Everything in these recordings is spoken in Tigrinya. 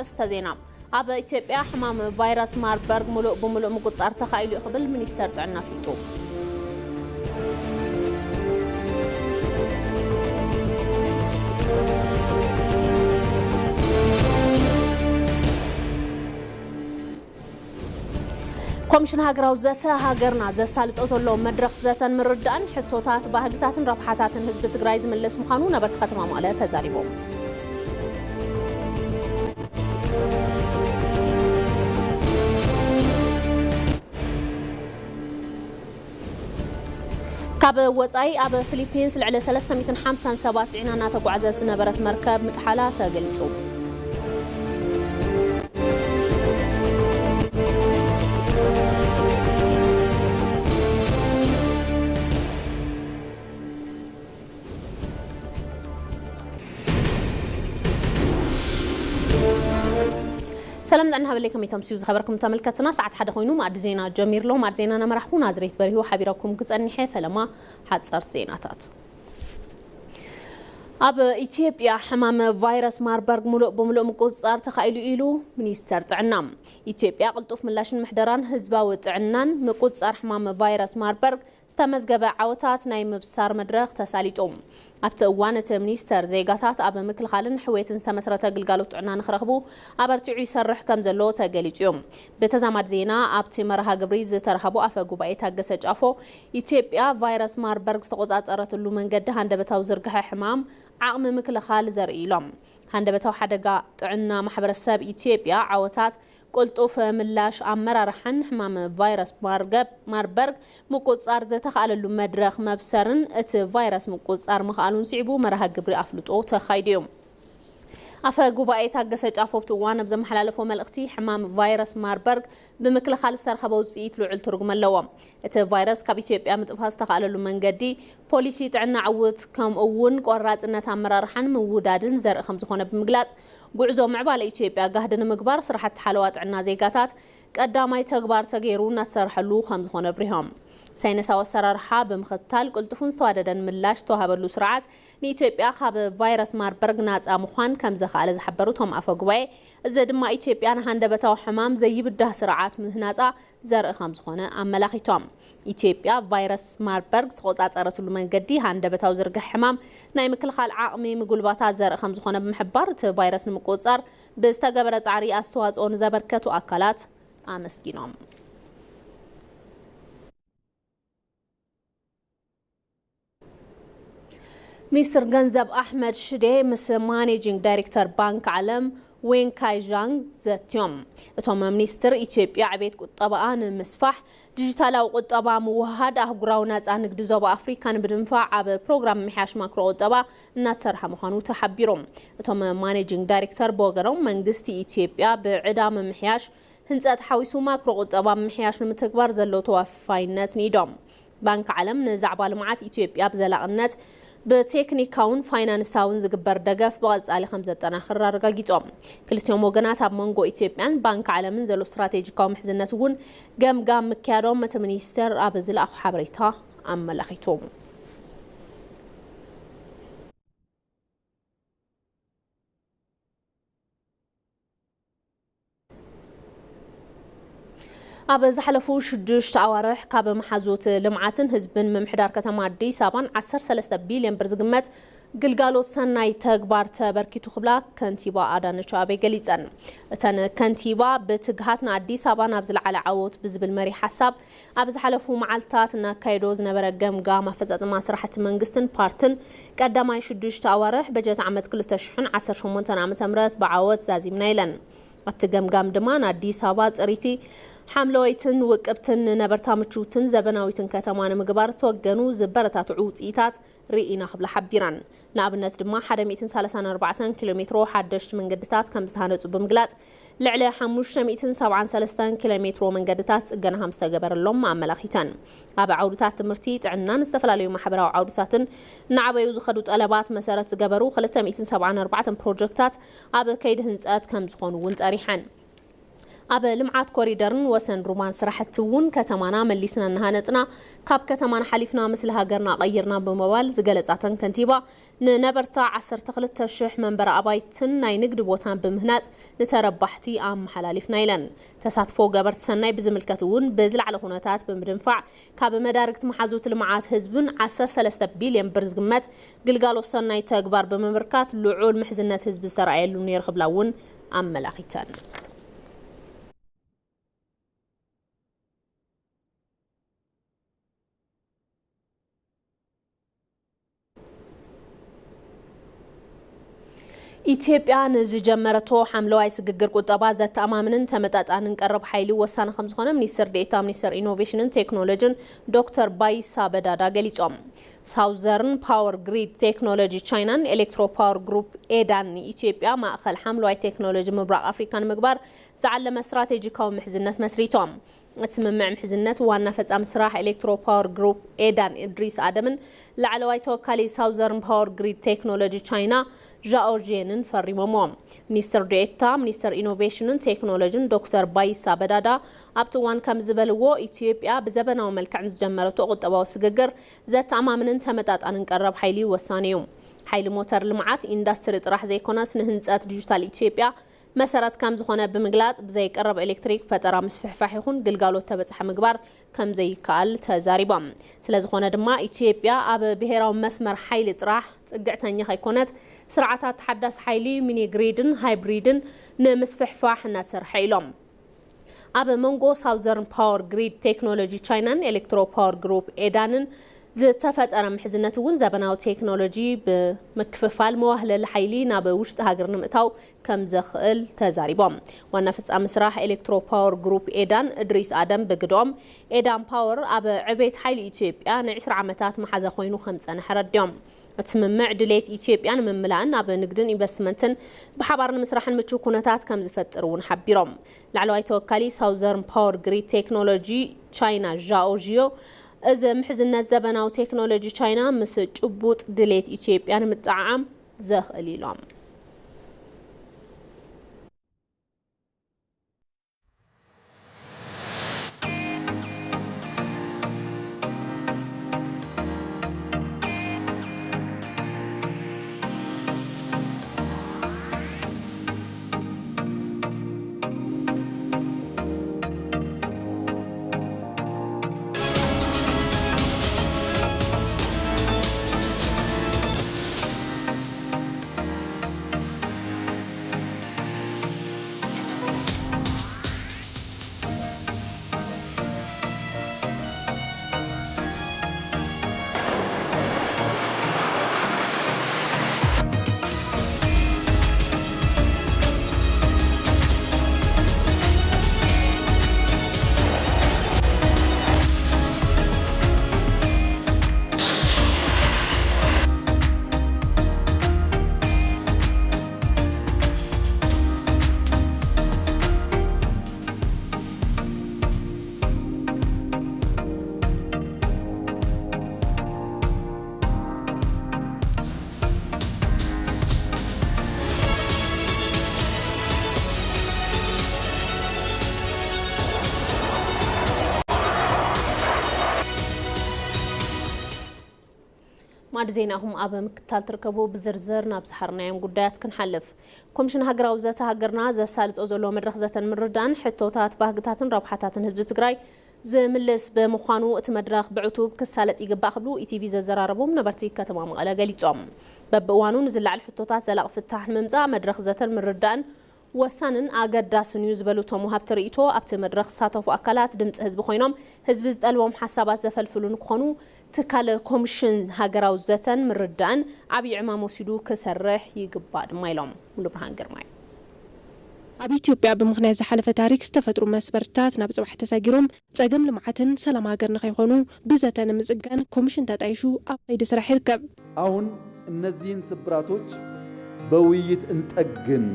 ኣርእስተ ዜና። ኣብ ኢትዮጵያ ሕማም ቫይረስ ማርበርግ ምሉእ ብምሉእ ምቁጽጻር ተኻኢሉ እዩ ክብል ሚኒስተር ጥዕና ኣፍሊጡ። ኮሚሽን ሃገራዊ ዘተ ሃገርና ዘሳልጦ ዘሎ መድረኽ ዘተን ምርዳእን ሕቶታት፣ ባህግታትን ረብሓታትን ህዝቢ ትግራይ ዝምልስ ምዃኑ ነበርቲ ከተማ መቐለ ተዛሪቦም። ካብ ወጻኢ ኣብ ፊሊፒንስ ልዕሊ ሰለስተ ሚእትን ሓምሳን ሰባት ጽዒና እናተጓዕዘት ዝነበረት መርከብ ምጥሓላ ተገሊጹ። ሰላም ጥዕና ሃበለይ፣ ከመይ ተምስዩ ዝኸበርኩም ተመልከትና? ሰዓት ሓደ ኮይኑ ማዕዲ ዜና ጀሚርሎ። ማዕዲ ዜና ናመራሕኩ ናዝሬት በሪሁ ሓቢረኩም ክጸኒሐ። ፈለማ ሓጸር ዜናታት። ኣብ ኢትዮጵያ ሕማም ቫይረስ ማርበርግ ምሉእ ብምሉእ ምቁጽጻር ተኻኢሉ ኢሉ ሚኒስተር ጥዕና። ኢትዮጵያ ቅልጡፍ ምላሽን ምሕደራን ህዝባዊ ጥዕናን ምቁጽጻር ሕማም ቫይረስ ማርበርግ ዝተመዝገበ ዓወታት ናይ ምብሳር መድረኽ ተሳሊጡ። ኣብቲ እዋን እቲ ሚኒስተር ዜጋታት ኣብ ምክልኻልን ሕውየትን ዝተመስረተ ግልጋሎት ጥዕና ንክረኽቡ ኣበርቲዑ ይሰርሕ ከም ዘሎ ተገሊጹ እዩ። ብተዛማዲ ዜና ኣብቲ መርሃ ግብሪ ዝተረኸቡ ኣፈ ጉባኤ ታገሰ ጫፎ፣ ኢትዮጵያ ቫይረስ ማርበርግ ዝተቆጻጸረትሉ መንገዲ ሃንደበታዊ ዝርግሐ ሕማም ዓቕሚ ምክልኻል ዘርኢ ኢሎም። ሃንደበታዊ ሓደጋ ጥዕና ማሕበረሰብ ኢትዮጵያ ዓወታት ቅልጡፍ ምላሽ ኣመራርሓን ሕማም ቫይረስ ማርገብ-፣ ማርበርግ ምቁጽጻር ዝተኻእለሉ መድረኽ መብሰርን እቲ ቫይረስ ምቁጽጻር ምኽኣሉን ስዒቡ መርሃ ግብሪ ኣፍልጦ ተኻይዱ እዩ። ኣፈ ጉባኤ ታገሰ ጫፎ ኣብቲ እዋን ኣብ ዘመሓላለፎ መልእኽቲ፣ ሕማም ቫይረስ ማርበርግ ብምክልኻል ዝተረኸበ ውጽኢት ልዑል ትርጉም ኣለዎ። እቲ ቫይረስ ካብ ኢትዮጵያ ምጥፋእ ዝተኻእለሉ መንገዲ፣ ፖሊሲ ጥዕና ዕዉት፣ ከምኡ እውን ቆራጽነት ኣመራርሓን ምውዳድን ዘርኢ ከም ዝኾነ ብምግላጽ፣ ጉዕዞ ምዕባለ ኢትዮጵያ ጋህዲ ንምግባር ስራሕቲ ሓለዋ ጥዕና ዜጋታት ቀዳማይ ተግባር ተገይሩ እናተሰርሐሉ ከም ዝኾነ ኣብሪሆም። ሳይነሳዊ ኣሰራርሓ ብምኽታል ቅልጡፍን ዝተዋደደን ምላሽ ዝተዋሃበሉ ስርዓት ንኢትዮጵያ ካብ ቫይረስ ማርበርግ ናጻ ምዃን ከም ዘኽኣለ ዝሓበሩ እቶም ኣፈ ጉባኤ፣ እዚ ድማ ኢትዮጵያ ንሃንደበታዊ ሕማም ዘይብዳህ ስርዓት ምህናጻ ዘርኢ ከም ዝኾነ ኣመላኺቶም። ኢትዮጵያ ቫይረስ ማርበርግ ዝተቆጻጸረትሉ መንገዲ ሃንደበታዊ ዝርግሕ ሕማም ናይ ምክልኻል ዓቕሚ ምጉልባታ ዘርኢ ከም ዝኾነ ብምሕባር፣ እቲ ቫይረስ ንምቁጽጻር ብዝተገበረ ጻዕሪ ኣስተዋጽኦ ንዘበርከቱ ኣካላት ኣመስጊኖም። ሚኒስትር ገንዘብ ኣሕመድ ሽዴ ምስ ማኔጂንግ ዳይሬክተር ባንክ ዓለም ዌን ካይ ዣንግ ዘትዮም። እቶም ሚኒስትር፣ ኢትዮጵያ ዕቤት ቁጠባኣ ንምስፋሕ፣ ዲጂታላዊ ቁጠባ ምውህሃድ፣ ኣህጉራዊ ናጻ ንግዲ ዞባ ኣፍሪካ ንምድንፋዕ ኣብ ፕሮግራም ምምሕያሽ ማክሮ ቁጠባ እናተሰርሐ ምዃኑ ተሓቢሩ። እቶም ማኔጂንግ ዳይሬክተር ብወገኖም፣ መንግስቲ ኢትዮጵያ ብዕዳ ምምሕያሽ ህንጸት ሓዊሱ ማክሮ ቁጠባ ምምሕያሽ ንምትግባር ዘሎ ተወፋይነት ንኢዶም። ባንክ ዓለም ንዛዕባ ልምዓት ኢትዮጵያ ብዘላቕነት ብቴክኒካውን ፋይናንሳውን ዝግበር ደገፍ ብቐጻሊ ከም ዘጠናኽር ኣረጋጊጾም። ክልቲኦም ወገናት ኣብ መንጎ ኢትዮጵያን ባንክ ዓለምን ዘሎ ስትራቴጂካዊ ምሕዝነት እውን ገምጋም ምክያዶም እቲ ሚኒስቴር ኣብ ዝለኣኾ ሓበሬታ ኣመላኺቱ። ኣብ ዝሓለፉ ሽዱሽተ ኣዋርሕ ካብ መሓዙት ልምዓትን ህዝብን ምምሕዳር ከተማ ኣዲስ ኣበባን ዓሰርተ ሰለስተ ቢልዮን ብር ዝግመት ግልጋሎት ሰናይ ተግባር ተበርኪቱ ክብላ ከንቲባ ኣዳነች ኣቤቤ ገሊፀን። እተን ከንቲባ ብትግሃት ንኣዲስ ኣበባ ናብ ዝለዓለ ዓወት ብዝብል መሪ ሓሳብ ኣብ ዝሓለፉ መዓልትታት እናካየዶ ዝነበረ ገምጋም ኣፈፃፅማ ስራሕቲ መንግስትን ፓርትን ቀዳማይ ሽዱሽተ ኣዋርሕ በጀት ዓመት ክልተ ሽሕን ዓሰርተ ሸሞንተን ዓመተ ምህረት ብዓወት ዛዚምና ኢለን። ኣብቲ ገምጋም ድማ ንኣዲስ ኣበባ ፅሪቲ፣ ሓምለወይትን ውቅብትን ንነበርታ ምችውትን ዘበናዊትን ከተማ ንምግባር ዝተወገኑ ዝበረታትዑ ውፅኢታት ርኢና ክብላ ሓቢረን። ንኣብነት ድማ ሓደ ሚእትን ሰላሳን ኣርባዕተን ኪሎ ሜትሮ ሓደሽቲ መንገድታት ከም ዝተሃነፁ ብምግላፅ፣ ልዕሊ ሓሙሽተ ሚእትን ሰብዓን ሰለስተን ኪሎ ሜትሮ መንገድታት ፅገና ከም ዝተገበረሎም ኣመላኺተን። ኣብ ዓውድታት ትምህርቲ፣ ጥዕናን ዝተፈላለዩ ማሕበራዊ ዓውድታትን እናዓበዩ ዝኸዱ ጠለባት መሰረት ዝገበሩ ክልተ ሚእትን ሰብዓን ኣርባዕተን ፕሮጀክታት ኣብ ከይዲ ህንፀት ከም ዝኾኑ እውን ፀሪሐን። ኣብ ልምዓት ኮሪደርን ወሰን ሩባን ስራሕቲ እውን ከተማና መሊስና እናሃነፅና፣ ካብ ከተማና ሓሊፍና ምስሊ ሃገርና ቀይርና ብምባል ዝገለፃተን ከንቲባ፣ ንነበርታ ዓሰርተ ክልተ ሽሕ መንበሪ ኣባይትን ናይ ንግዲ ቦታን ብምህናፅ ንተረባሕቲ ኣመሓላሊፍና ኢለን። ተሳትፎ ገበርቲ ሰናይ ብዝምልከት እውን ብዝለዓለ ኩነታት ብምድንፋዕ፣ ካብ መዳርግቲ መሓዙት ልምዓት ህዝብን ዓሰርተ ሰለስተ ቢልዮን ብር ዝግመት ግልጋሎት ሰናይ ተግባር ብምምርካት ልዑል ምሕዝነት ህዝቢ ዝተረኣየሉ ነይሩ ክብላ እውን ኣመላኺተን። ኢትዮጵያ ንዝጀመረቶ ሓምለዋይ ስግግር ቁጠባ ዘተኣማምንን ተመጣጣንን ቀረብ ሓይሊ ወሳኒ ከምዝኾነ ሚኒስትር ዴኤታ ሚኒስቴር ኢኖቬሽንን ቴክኖሎጂን ዶክተር ባይሳ በዳዳ ገሊጾም። ሳውዘርን ፓወር ግሪድ ቴክኖሎጂ ቻይናን ኤሌክትሮ ፓወር ግሩፕ ኤዳን ንኢትዮጵያ ማእኸል ሓምለዋይ ቴክኖሎጂ ምብራቕ ኣፍሪካ ንምግባር ዝዓለመ ስትራቴጂካዊ ምሕዝነት መስሪቶም። እቲ ስምምዕ ምሕዝነት ዋና ፈጻሚ ስራሕ ኤሌክትሮ ፓወር ግሩፕ ኤዳን እድሪስ ኣደምን ላዕለዋይ ተወካሊ ሳውዘርን ፓወር ግሪድ ቴክኖሎጂ ቻይና ዣኦ ጄንን ፈሪሞምዎ። ሚኒስትር ዴኤታ ሚኒስቴር ኢኖቬሽንን ቴክኖሎጂን ዶክተር ባይሳ በዳዳ ኣብቲ እዋን ከም ዝበልዎ፣ ኢትዮጵያ ብዘበናዊ መልክዕ ንዝጀመረቶ ቁጠባዊ ስግግር ዘተኣማምንን ተመጣጣንን ቀረብ ሓይሊ ወሳኒ እዩ። ሓይሊ ሞተር ልምዓት ኢንዳስትሪ ጥራሕ ዘይኮነስ ንህንፀት ዲጂታል ኢትዮጵያ መሰረት ከም ዝኾነ ብምግላጽ፣ ብዘይ ቀረብ ኤሌክትሪክ ፈጠራ ምስፍሕፋሕ ይኹን ግልጋሎት ተበጻሒ ምግባር ከም ዘይከኣል ተዛሪቦም። ስለ ዝኾነ ድማ ኢትዮጵያ ኣብ ብሄራዊ መስመር ሓይሊ ጥራሕ ጽግዕተኛ ከይኮነት፣ ስርዓታት ተሓዳሲ ሓይሊ፣ ሚኒ ግሪድን ሃይብሪድን ንምስፍሕፋሕ እናተሰርሐ ኢሎም። ኣብ መንጎ ሳውዘርን ፓወር ግሪድ ቴክኖሎጂ ቻይናን ኤሌክትሮ ፓወር ግሩፕ ኤዳንን ዝተፈጠረ ምሕዝነት እውን ዘበናዊ ቴክኖሎጂ ብምክፍፋል መዋህለሊ ሓይሊ ናብ ውሽጢ ሃገር ንምእታው ከም ዘኽእል ተዛሪቦም። ዋና ፈጻሚ ስራሕ ኤሌክትሮ ፓወር ግሩፕ ኤዳን እድሪስ ኣደም ብግድኦም፣ ኤዳን ፓወር ኣብ ዕቤት ሓይሊ ኢትዮጵያ ንዕስራ ዓመታት መሓዛ ኮይኑ ከም ዝጸንሐ ኣረዲኦም። እቲ ስምምዕ ድሌት ኢትዮጵያ ንምምላእን ኣብ ንግድን ኢንቨስትመንትን ብሓባር ንምስራሕን ምቹው ኩነታት ከም ዝፈጥር እውን ሓቢሮም። ላዕለዋይ ተወካሊ ሳውዘርን ፓወር ግሪድ ቴክኖሎጂ ቻይና ዣኦ ዢዮ፣ እዚ ምሕዝነት ዘበናዊ ቴክኖሎጂ ቻይና ምስ ጭቡጥ ድሌት ኢትዮጵያ ንምጥዓዓም ዘኽእል ኢሎም። ማዕዲ ዜናኹም ኣብ ምክትታል ትርከቡ። ብዝርዝር ናብ ዝሓርናዮም ጉዳያት ክንሓልፍ። ኮሚሽን ሃገራዊ ዘተ ሃገርና ዘሳልጦ ዘሎ መድረኽ ዘተን ምርዳን ሕቶታት፣ ባህግታትን ረብሓታትን ህዝቢ ትግራይ ዝምልስ ብምዃኑ፣ እቲ መድረኽ ብዕቱብ ክሳለጥ ይግባእ ክብሉ ኢቲቪ ዘዘራረቦም ነበርቲ ከተማ መቐለ ገሊጾም። በብእዋኑ ንዝለዓል ሕቶታት ዘላቒ ፍታሕ ንምምጻእ መድረኽ ዘተን ምርዳእን ወሳንን ኣገዳስን እዩ ዝበሉ እቶም ወሃብቲ ርእይቶ፣ ኣብቲ መድረኽ ዝሳተፉ ኣካላት ድምፂ ህዝቢ ኮይኖም ህዝቢ ዝጠልቦም ሓሳባት ዘፈልፍሉ ንክኾኑ ትካል ኮሚሽን ሃገራዊ ዘተን ምርዳእን ዓብዪ ዕማም ወሲዱ ክሰርሕ ይግባእ ድማ ኢሎም። ሙሉ ብርሃን ግርማይ። ኣብ ኢትዮጵያ ብምኽንያት ዝሓለፈ ታሪክ ዝተፈጥሩ መስበርትታት ናብ ጽባሕ ተሳጊሮም ጸገም ልምዓትን ሰላም ሃገር ንኸይኾኑ ብዘተ ንምጽጋን ኮሚሽን ተጣይሹ ኣብ ከይዲ ስራሕ ይርከብ። አሁን እነዚህን ስብራቶች በውይይት እንጠግን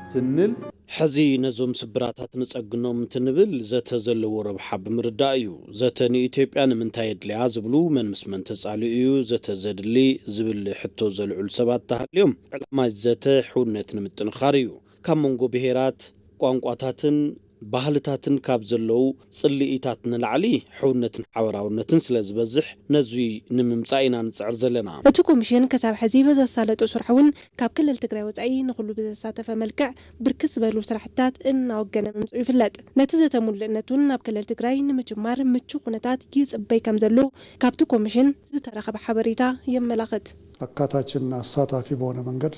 ስንል፣ ሕዚ ነዞም ስብራታት ንጸግኖም እንትንብል ዘተ ዘለዎ ረብሓ ብምርዳእ እዩ። ዘተ ንኢትዮጵያ ንምንታይ የድልያ ዝብሉ መን ምስ መን ተጻሊኡ እዩ ዘተ ዘድሊ ዝብል ሕቶ ዘልዕሉ ሰባት ተሃልዮም፣ ዕላማ ዘተ ሕውነት ንምጥንኻር እዩ። ካብ መንጎ ብሄራት፣ ቋንቋታትን ባህልታትን ካብ ዘለዉ ጽልኢታት ንላዕሊ ሕውነትን ሓበራውነትን ስለ ዝበዝሕ ነዙይ ንምምጻእ ኢና ንጽዕር ዘለና። እቲ ኮሚሽን ክሳብ ሕዚ ብዘሳለጦ ስራሕ እውን ካብ ክልል ትግራይ ወፃኢ ንኹሉ ብዘሳተፈ መልክዕ ብርክት ዝበሉ ስራሕትታት እናወገነ ምምፅኡ ይፍለጥ። ነቲ ዘተ ሙሉእነት እውን ናብ ክልል ትግራይ ንምጅማር ምቹ ኩነታት ይፅበይ ከም ዘሎ ካብቲ ኮሚሽን ዝተረኸበ ሓበሬታ የመላኽት። አካታችና አሳታፊ በሆነ መንገድ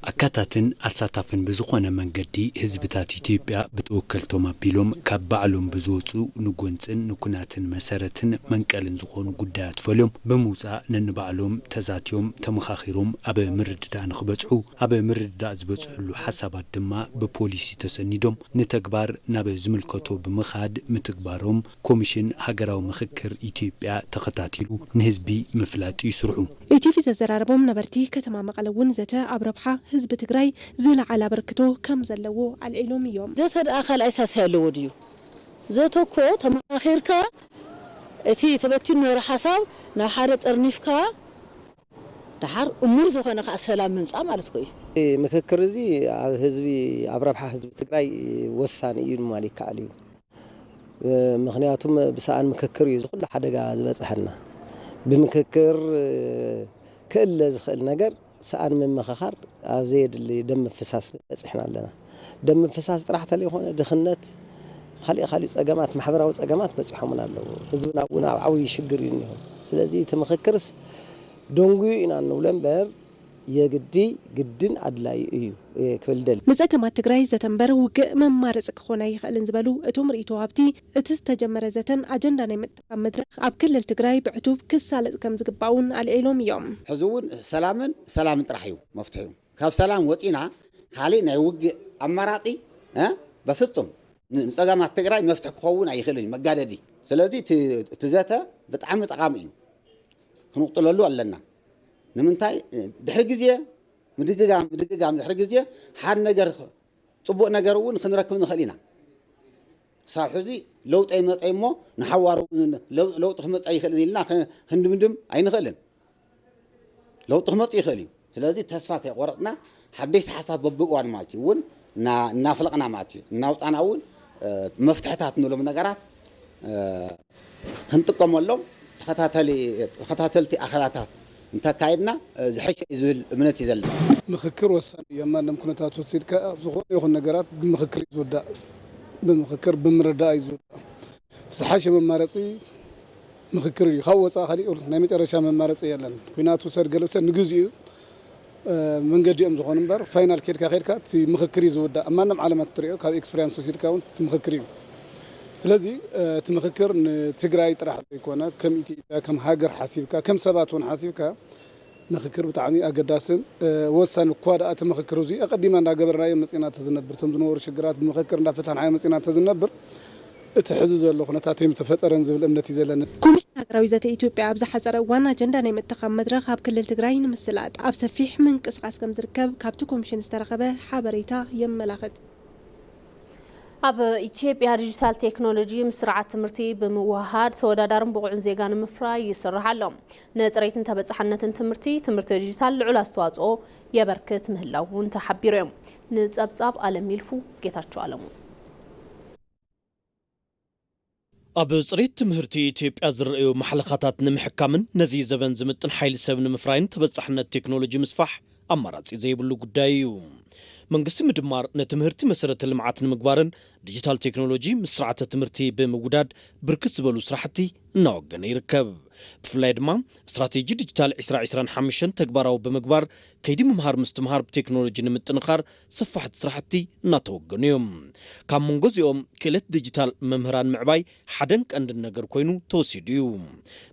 ኣካታትን ኣሳታፍን ብዝኾነ መንገዲ ህዝብታት ኢትዮጵያ ብተወከልቶም ኣቢሎም ካብ ባዕሎም ብዝወፁ ንጎንፅን ንኩናትን መሰረትን መንቀልን ዝኾኑ ጉዳያት ፈልዮም ብምውፃእ ነንባዕሎም ተዛትዮም ተመኻኺሮም ኣብ ምርድዳእ ንኽበፅሑ ኣብ ምርድዳእ ዝበፅሕሉ ሓሳባት ድማ ብፖሊሲ ተሰኒዶም ንተግባር ናብ ዝምልከቶ ብምኻድ ምትግባሮም ኮሚሽን ሃገራዊ ምኽክር ኢትዮጵያ ተኸታቲሉ ንህዝቢ ምፍላጥ እዩ ስርሑ። ኢቲቪ ዘዘራረቦም ነበርቲ ከተማ መቐለ እውን ዘተ ኣብ ረብሓ ህዝቢ ትግራይ ዝለዓለ ኣበርክቶ ከም ዘለዎ ኣልዒሎም እዮም። ዘተ ደኣ ካልኣይ ሳስያ ኣለዎ ድዩ? ዘተ እኮ ተመኻኺርካ እቲ ተበቲኑ ነሩ ሓሳብ ናብ ሓደ ጠርኒፍካ ደሓር እሙር ዝኾነ ከዓ ሰላም ምምፃእ ማለት እኮ እዩ። ምክክር እዚ ኣብ ህዝቢ ኣብ ረብሓ ህዝቢ ትግራይ ወሳኒ እዩ ማለት ይከኣል እዩ። ምኽንያቱም ብሰኣን ምክክር እዩ ዝኩሉ ሓደጋ ዝበፅሐና። ብምክክር ክእለ ዝኽእል ነገር ሰኣን ምምኽኻር ኣብ ዘየድሊ ደም ምፍሳስ በፂሕና ኣለና። ደም ምፍሳስ ጥራሕ ተለይኮነ ድኽነት፣ ካሊእ ካሊእ ፀገማት፣ ማሕበራዊ ፀገማት በፂሖምና ኣለዉ። ህዝብና እውን ኣብ ዓብዪ ሽግር እዩ እኒሆ። ስለዚ እቲ ምክክርስ ደንጉዩ ኢና እንብሎ እምበር የግዲ ግድን ኣድላዩ እዩ ክብል ደሊ። ንፀገማት ትግራይ ዘተ እምበር ውግእ መማረፂ ክኾን ኣይኽእልን ዝበሉ እቶም ርእይቶ ወሃብቲ፣ እቲ ዝተጀመረ ዘተን ኣጀንዳ ናይ ምጥቃም መድረኽ ኣብ ክልል ትግራይ ብዕቱብ ክሳለጥ ከም ዝግባእ እውን ኣልዒሎም እዮም። ሕዚ እውን ሰላምን ሰላምን ጥራሕ እዩ መፍትሒኡ። ካብ ሰላም ወፂና ካሊእ ናይ ውግእ ኣማራፂ እ በፍፁም ንፀገማት ትግራይ መፍትሒ ክኸውን ኣይኽእልን እዩ፣ መጋደዲ። ስለዚ እቲ እቲ ዘተ ብጣዕሚ ጠቓሚ እዩ፣ ክንቕፅለሉ ኣለና። ንምንታይ ድሕሪ ግዜ ምድግጋም ምድግጋም ድሕሪ ግዜ ሓደ ነገር ጽቡቕ ነገር እውን ክንረክብ ንኽእል ኢና። ክሳብ ሕዚ ለውጢ ኣይመፀ እሞ ንሓዋሩ እውን ለው- ለውጢ ክመፀ ኣይኽእልን ኢልና ክ- ክንድምድም ኣይንኽእልን። ለውጢ ክመፅእ ይኽእል እዩ። ስለዚ ተስፋ ከይቆረፅና ሓደሽቲ ሓሳብ በብእዋን ማለት እዩ እውን እና- እናፍለቕና ማለት እዩ እናውፃና እውን እ፣ መፍትሕታት ንብሎም ነገራት እ፣ ክንጥቀመሎም ተኸታተሊ ተኸታተልቲ ኣኼባታት እንተካይድና እ፣ ዝሐሸ እዩ ዝብል እምነት እዩ ዘለና። ምኽክር ወሳኒ እዩ። ኣብ ማንም ኩነታት ወሲድካ ዝኾነ ይኹን ነገራት ብምኽክር እዩ ዝውዳእ። ብምኽክር ብምርዳእ እዩ ዝውዳእ። ዝሓሸ መማረፂ ምኽክር እዩ። ካብ ወፃኢ ካሊእ ናይ መጨረሻ መማረፂ የለን። ኩናት ውሰድ ገለ ውሰድ ንግዚኡ መንገዲኦም ዝኾኑ እምበር ፋይናል ኬድካ ኬድካ እቲ ምኽክር እዩ ዝውዳእ። ኣብ ማንም ዓለማት ትሪኦ ካብ ኤክስፐሪያንስ ወሲድካ እውን እቲ ምኽክር እዩ። ስለዚ እቲ ምኽክር ንትግራይ ጥራሕ ዘይኮነ ከም ኢትዮጵያ ከም ሃገር ሓሲብካ ከም ሰባት እውን ሓሲብካ ምኽክር ብጣዕሚ ኣገዳስን ወሳኒ እኳ ደኣ እቲ ምኽክር እዚ ኣቐዲምና እንዳገበርናዮ መፂና ተዝነብር እቶም ዝነበሩ ሽግራት ብምኽክር እንዳፈታሕናዮ መፂና ተዝነብር እቲ ሕዚ ዘሎ ኩነታት ኣይምተፈጠረን ዝብል እምነት እዩ ዘለኒ። ኮሚሽን ሃገራዊ ዘተ ኢትዮጵያ ኣብ ዝሓፀረ እዋን ኣጀንዳ ናይ ምጥኻም መድረኽ ኣብ ክልል ትግራይ ንምስላጥ ኣብ ሰፊሕ ምንቅስቓስ ከም ዝርከብ ካብቲ ኮሚሽን ዝተረኸበ ሓበሬታ የመላኽት። ኣብ ኢትዮጵያ ዲጂታል ቴክኖሎጂ ምስ ስርዓት ትምህርቲ ብምውህሃድ ተወዳዳርን ብቑዕን ዜጋ ንምፍራይ ይስራሕ ኣሎ። ንፅሬትን ተበፃሕነትን ትምህርቲ፣ ትምህርቲ ዲጂታል ልዑል ኣስተዋፅኦ የበርክት ምህላው እውን ተሓቢሩ እዮም። ንፀብፃብ ኣለም ይልፉ ጌታቸው ኣለሙ። ኣብ ፅሬት ትምህርቲ ኢትዮጵያ ዝረኣዩ ማሕለኻታት ንምሕካምን ነዚ ዘበን ዝምጥን ሓይሊ ሰብ ንምፍራይን ተበፃሕነት ቴክኖሎጂ ምስፋሕ ኣማራፂ ዘይብሉ ጉዳይ እዩ። መንግስቲ ምድማር ንትምህርቲ መሰረተ ልምዓት ንምግባርን ዲጂታል ቴክኖሎጂ ምስ ስርዓተ ትምህርቲ ብምውዳድ ብርክት ዝበሉ ስራሕቲ እናወገነ ይርከብ። ብፍላይ ድማ ስትራቴጂ ዲጂታል ዕስራ ዕስራን ሓሙሽተን ተግባራዊ ብምግባር ከይዲ ምምሃር ምስትምሃር ብቴክኖሎጂ ንምጥንኻር ሰፋሕቲ ስራሕቲ እናተወገኑ እዮም። ካብ መንጎ እዚኦም ክእለት ዲጂታል መምህራን ምዕባይ ሓደን ቀንድን ነገር ኮይኑ ተወሲዱ እዩ።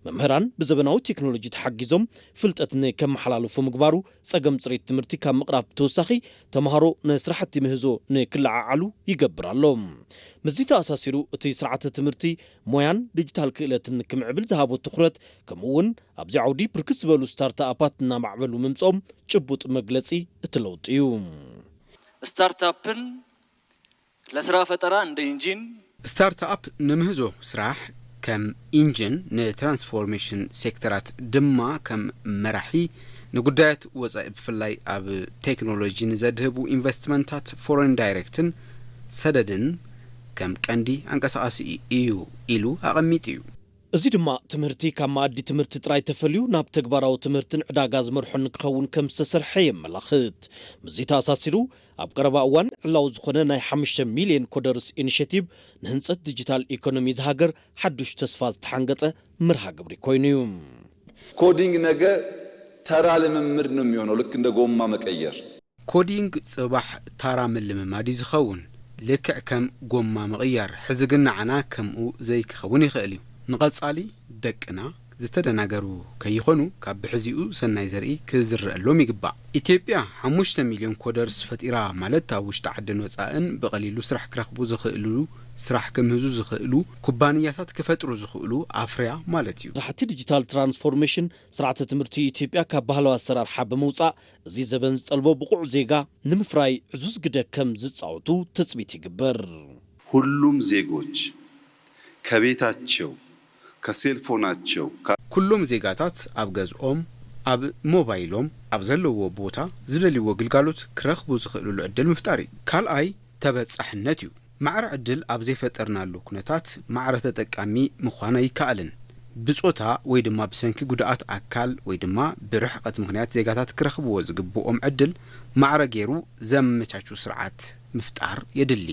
መምህራን ብዘበናዊ ቴክኖሎጂ ተሓጊዞም ፍልጠት ንከመሓላልፉ ምግባሩ ፀገም ፅሬት ትምህርቲ ካብ ምቕራፍ ብተወሳኺ ተምሃሮ ንስራሕቲ ምህዞ ንክለዓዓሉ ይገብር ኣሎ። ምስዚ ተኣሳሲሩ እቲ ስርዓተ ትምህርቲ ሞያን ዲጂታል ክእለትን ክምዕብል ዝሃቦ ትኹረት ከምኡ እውን ኣብዚ ዓውዲ ብርክት ዝበሉ ስታርት ኣፓት እናማዕበሉ ምምፅኦም ጭቡጥ መግለፂ እቲ ለውጢ እዩ። ስታርት ኣፕን ለስራ ፈጠራ እንደ ኢንጂን ስታርት ኣፕ ንምህዞ ስራሕ ከም ኢንጂን ንትራንስፎርሜሽን ሴክተራት ድማ ከም መራሒ ንጉዳያት ወፃኢ ብፍላይ ኣብ ቴክኖሎጂ ንዘድህቡ ኢንቨስትመንታት ፎሬን ዳይሬክትን ሰደድን ከም ቀንዲ ኣንቀሳቓሲ እዩ ኢሉ ኣቐሚጡ እዩ። እዚ ድማ ትምህርቲ ካብ መኣዲ ትምህርቲ ጥራይ ተፈልዩ ናብ ተግባራዊ ትምህርትን ዕዳጋ ዝመርሖን ክኸውን ከም ዝተሰርሐ የመላኽት። ምስዚ ተኣሳሲሩ ኣብ ቀረባ እዋን ዕላዊ ዝኾነ ናይ ሓሙሽተ ሚልዮን ኮደርስ ኢኒሼቲቭ ንህንጸት ዲጂታል ኢኮኖሚ ዝሃገር ሓዱሽ ተስፋ ዝተሓንገጠ መርሃ ግብሪ ኮይኑ እዩ። ኮዲንግ ነገ ተራ ልምምድ ነው የሚሆነው፣ ልክ እንደ ጎማ መቀየር። ኮዲንግ ጽባሕ ታራ ምልምማድ እዩ ዝኸውን። ልክዕ ከም ጎማ ምቕያር። ሕዚ ግን ንዓና ከምኡ ዘይክኸውን ይኽእል እዩ። ንቐጻሊ ደቅና ዝተደናገሩ ከይኾኑ ካብ ብሕዚኡ ሰናይ ዘርኢ ክዝረአሎም ይግባእ። ኢትዮጵያ ሓሙሽተ ሚልዮን ኮደርስ ፈጢራ ማለት ኣብ ውሽጢ ዓድን ወጻእን ብቐሊሉ ስራሕ ክረኽቡ ዝኽእሉ፣ ስራሕ ክምህዙ ዝኽእሉ፣ ኩባንያታት ክፈጥሩ ዝኽእሉ ኣፍርያ ማለት እዩ። ስራሕቲ ዲጂታል ትራንስፎርሜሽን ስርዓተ ትምህርቲ ኢትዮጵያ ካብ ባህላዊ ኣሰራርሓ ብምውጻእ እዚ ዘበን ዝጠልቦ ብቑዕ ዜጋ ንምፍራይ ዕዙዝ ግደ ከም ዝጻወቱ ትጽቢት ይግበር። ሁሉም ዜጎች ከቤታቸው ከሴልፎናቸው ኩሎም ዜጋታት ኣብ ገዝኦም ኣብ ሞባይሎም ኣብ ዘለዎ ቦታ ዝደልይዎ ግልጋሎት ክረኽቡ ዝኽእልሉ ዕድል ምፍጣር እዩ። ካልኣይ ተበጻሕነት እዩ። ማዕረ ዕድል ኣብ ዘይፈጠርናሉ ኩነታት ማዕረ ተጠቃሚ ምዃን ኣይከኣልን። ብጾታ ወይ ድማ ብሰንኪ ጉድኣት ኣካል ወይ ድማ ብርሕቐት ምኽንያት ዜጋታት ክረኽብዎ ዝግብኦም ዕድል ማዕረ ገይሩ ዘመቻቹ ስርዓት ምፍጣር የድሊ።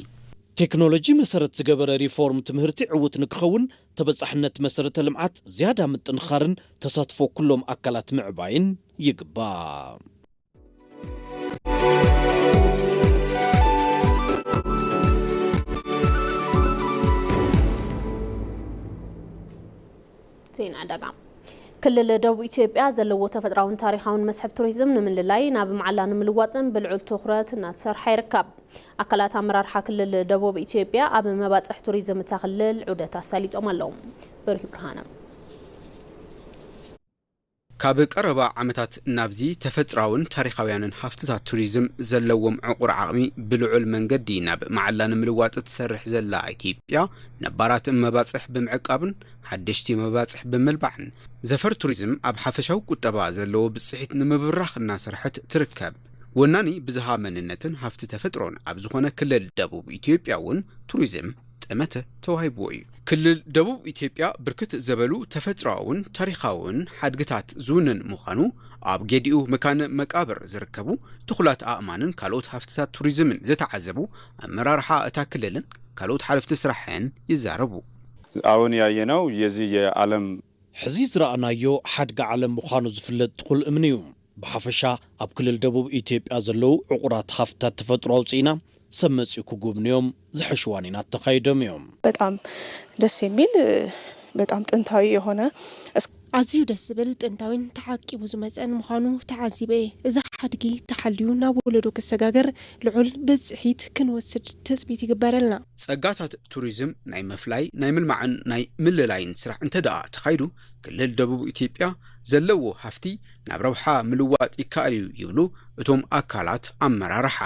ቴክኖሎጂ መሰረት ዝገበረ ሪፎርም ትምህርቲ ዕዉት ንክኸውን ተበጻሕነት መሰረተ ልምዓት ዝያዳ ምጥንኻርን ተሳትፎ ኩሎም ኣካላት ምዕባይን ይግባእ። ዜና ዕዳጋ። ክልል ደቡብ ኢትዮጵያ ዘለዎ ተፈጥራውን ታሪኻውን መስሕብ ቱሪዝም ንምልላይ ናብ መዓላ ንምልዋጥን ብልዑል ትኹረት እናተሰርሐ ይርከብ። ኣካላት ኣመራርሓ ክልል ደቡብ ኢትዮጵያ ኣብ መባፅሕ ቱሪዝም እታ ክልል ዑደት ኣሳሊጦም ኣለዉ። በሪሁ ብርሃነ። ካብ ቀረባ ዓመታት ናብዚ ተፈጥራውን ታሪኻውያንን ሃፍትታት ቱሪዝም ዘለዎም ዕቑር ዓቕሚ ብልዑል መንገዲ ናብ መዓላ ንምልዋጥ ትሰርሕ ዘላ ኢትዮጵያ ነባራት መባፅሕ ብምዕቃብን ሓደሽቲ መባፅሕ ብምልባዕን ዘፈር ቱሪዝም ኣብ ሓፈሻዊ ቁጠባ ዘለዎ ብፅሒት ንምብራኽ እናሰርሐት ትርከብ። ወናኒ ብዝሃ መንነትን ሃፍቲ ተፈጥሮን ኣብ ዝኾነ ክልል ደቡብ ኢትዮጵያ እውን ቱሪዝም ጠመተ ተዋሂብዎ እዩ። ክልል ደቡብ ኢትዮጵያ ብርክት ዘበሉ ተፈጥሮኣውን ታሪኻውን ሓድግታት ዝውንን ምዃኑ ኣብ ጌዲኡ መካነ መቃብር ዝርከቡ ትኹላት ኣእማንን ካልኦት ሃፍትታት ቱሪዝምን ዝተዓዘቡ ኣመራርሓ እታ ክልልን ካልኦት ሓለፍቲ ስራሕን ይዛረቡ። አሁን ያየነው የዚህ የዓለም ሕዚ ዝረኣናዮ ሓድጊ ዓለም ምዃኑ ዝፍለጥ ትኹል እምኒ እዩ። ብሓፈሻ ኣብ ክልል ደቡብ ኢትዮጵያ ዘለዉ ዕቑራት ሃፍትታት ተፈጥሮ ኣውፂእና ሰብ መፂኡ ክጉብንዮም ዝሕሽዋን ኢና ተኻይዶም እዮም። በጣም ደስ የሚል በጣም ጥንታዊ የሆነ ኣዝዩ ደስ ዝብል ጥንታዊን ተዓቂቡ ዝመፀን ምዃኑ ተዓዚበ እየ። እዚ ሓድጊ ተሓልዩ ናብ ወለዶ ክሰጋገር ልዑል ብፅሒት ክንወስድ ትፅቢት ይግበረልና። ፀጋታት ቱሪዝም ናይ ምፍላይ ናይ ምልማዕን ናይ ምልላይን ስራሕ እንተደኣ ተኻይዱ ክልል ደቡብ ኢትዮጵያ ዘለዎ ሃፍቲ ናብ ረብሓ ምልዋጥ ይከኣል እዩ ይብሉ እቶም ኣካላት ኣመራርሓ።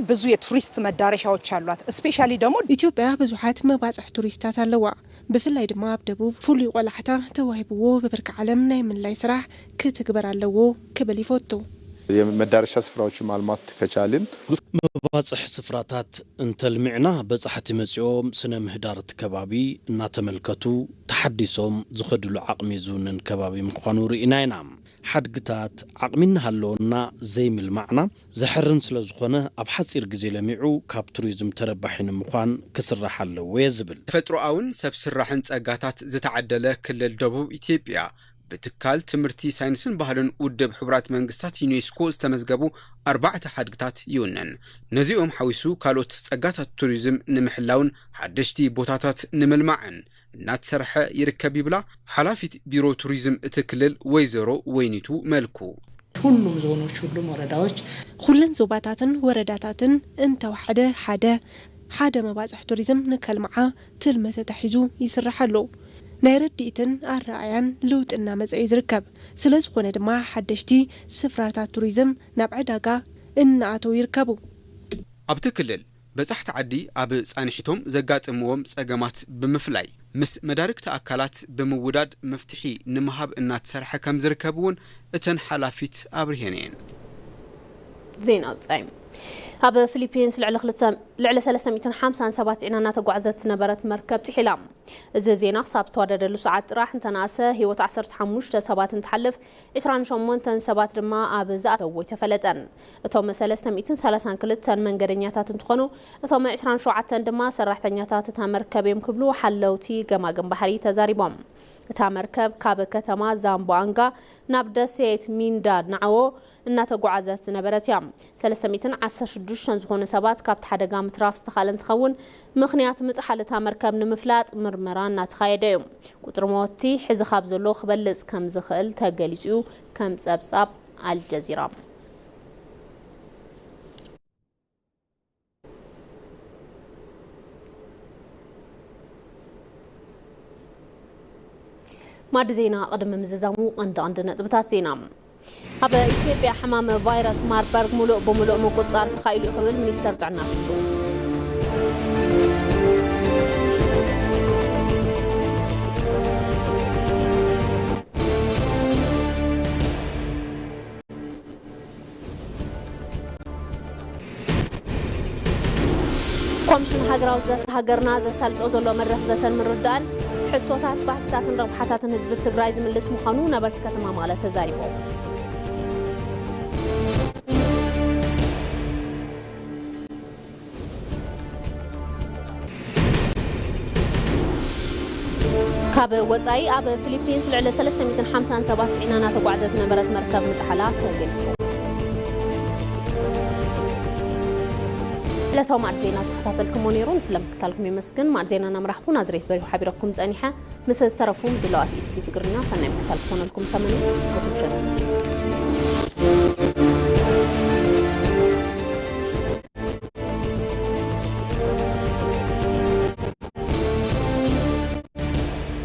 ብዙ የቱሪስት መዳረሻዎች አሏት። ስፔሻሊ ደግሞ ኢትዮጵያ ብዙሓት መባፅሕ ቱሪስታት ኣለዋ። ብፍላይ ድማ ኣብ ደቡብ ፍሉይ ቆላሕታ ተዋሂብዎ ብብርኪ ዓለም ናይ ምልላይ ስራሕ ክትግበር ኣለዎ ክብል ይፈቱ። የመዳረሻ ስፍራዎች ማልማት ከቻልን መባፅሕ ስፍራታት እንተልሚዕና በፃሕቲ መፂኦም ስነ ምህዳር እቲ ከባቢ እናተመልከቱ ተሓዲሶም ዝኸድሉ ዓቕሚ ዝውንን ከባቢ ምዃኑ ርኢና ኢና። ሓድግታት ዓቕሚ እናሃለወና ዘይምልማዕና ዘሕርን ስለ ዝኾነ ኣብ ሓፂር ግዜ ለሚዑ ካብ ቱሪዝም ተረባሒ ንምዃን ክስራሕ ኣለዎ እየ ዝብል። ተፈጥሮኣውን ሰብ ስራሕን ፀጋታት ዝተዓደለ ክልል ደቡብ ኢትዮጵያ ብትካል ትምህርቲ ሳይንስን ባህልን ውድብ ሕቡራት መንግስታት ዩኔስኮ ዝተመዝገቡ ኣርባዕተ ሓድግታት ይውንን። ነዚኦም ሓዊሱ ካልኦት ፀጋታት ቱሪዝም ንምሕላውን ሓደሽቲ ቦታታት ንምልማዕን እናተሰርሐ ይርከብ ይብላ ሓላፊት ቢሮ ቱሪዝም እቲ ክልል ወይዘሮ ወይኒቱ መልኩ። ሁሉም ዞኖች ሁሉም ወረዳዎች ኩለን ዞባታትን ወረዳታትን እንተወሓደ ሓደ ሓደ መባፅሕ ቱሪዝም ንከልምዓ ትልሚ ተታሒዙ ይስራሕ ኣሎ። ናይ ረድኢትን ኣረኣያን ለውጢ እናመፀ እዩ ዝርከብ። ስለ ዝኾነ ድማ ሓደሽቲ ስፍራታት ቱሪዝም ናብ ዕዳጋ እናኣተው ይርከቡ። ኣብቲ ክልል በጻሕቲ ዓዲ ኣብ ጻንሒቶም ዘጋጥምዎም ጸገማት ብምፍላይ ምስ መዳርግቲ ኣካላት ብምውዳድ መፍትሒ ንምሃብ እናተሰርሐ ከም ዝርከብ እውን እተን ሓላፊት ኣብሪሀን እየን። ዜና ውጻኢ። ኣብ ፊሊፒንስ ልዕሊ ክልተ ልዕሊ ሰለስተ ሚእትን ሓምሳን ሰባት ዒና እናተጓዕዘት ዝነበረት መርከብ ጥሒላ። እዚ ዜና ክሳብ ዝተዋደደሉ ሰዓት ጥራሕ እንተነኣሰ ህይወት ዓሰርተ ሓሙሽተ ሰባት እንትሓልፍ፣ ዕስራን ሸሞንተን ሰባት ድማ ኣብ ዝኣተዎ ኣይተፈለጠን። እቶም ሰለስተ ሚእትን ሰላሳን ክልተን መንገደኛታት እንትኾኑ፣ እቶም ዕስራን ሸውዓተን ድማ ሰራሕተኛታት እታ መርከብ እዮም ክብሉ ሓለውቲ ገማግም ባሕሪ ተዛሪቦም። እታ መርከብ ካብ ከተማ ዛምቦኣንጋ ናብ ደሴት ሚንዳናኦ እናተጓዓዘት ዝነበረት እያ። ሰለስተ ሚእትን ዓሰርተ ሽዱሽተን ዝኾኑ ሰባት ካብቲ ሓደጋ ምትራፍ ዝተኻእለ እንትኸውን፣ ምኽንያት ምጥሓል እታ መርከብ ንምፍላጥ ምርመራ እናተኻየደ እዩ። ቁፅሪ መወቲ ሕዚ ካብ ዘሎ ክበልፅ ከም ዝኽእል ተገሊፁ እዩ። ከም ፀብፃብ ኣልጀዚራ። ማዲ ዜና ቅድሚ ምዝዛሙ ቀንዲ ቀንዲ ነጥብታት ዜና። ኣብ ኢትዮጵያ ሕማም ቫይረስ ማርበርግ ሙሉእ ብሙሉእ ምቁጽጻር ተኻኢሉ እዩ ክብል ሚኒስተር ጥዕና ኣፍሊጡ። ኮሚሽን ሃገራዊ ዘተ ሃገርና ዘሳልጦ ዘሎ መድረኽ ዘተን ምርድዳእን ሕቶታት፣ ባህግታትን ረብሓታትን ህዝቢ ትግራይ ዝምልስ ምዃኑ ነበርቲ ከተማ መቐለ ተዛሪቦም። ካብ ወጻኢ ኣብ ፊሊፒንስ ልዕሊ ሰለስተ ሚእትን ሓምሳን ሰባት ጽዒና እናተጓዕዘት ዝነበረት መርከብ ምጥሓላ ተገሊጹ። ዕለታዊ ማዕድ ዜና ዝተኸታተልኩሞ ነይሩ። ስለምክታልኩም የመስግን። ማዕድ ዜና እናምራሕኩ ናዝሬት በሪሁ ሓቢረኩም ጸኒሐ። ምስ ዝተረፉ ምድላዋት ኢቲቪ ትግርኛ ሰናይ ምክታል ክኾነልኩም ተመንየ። ርሑስ ምሸት።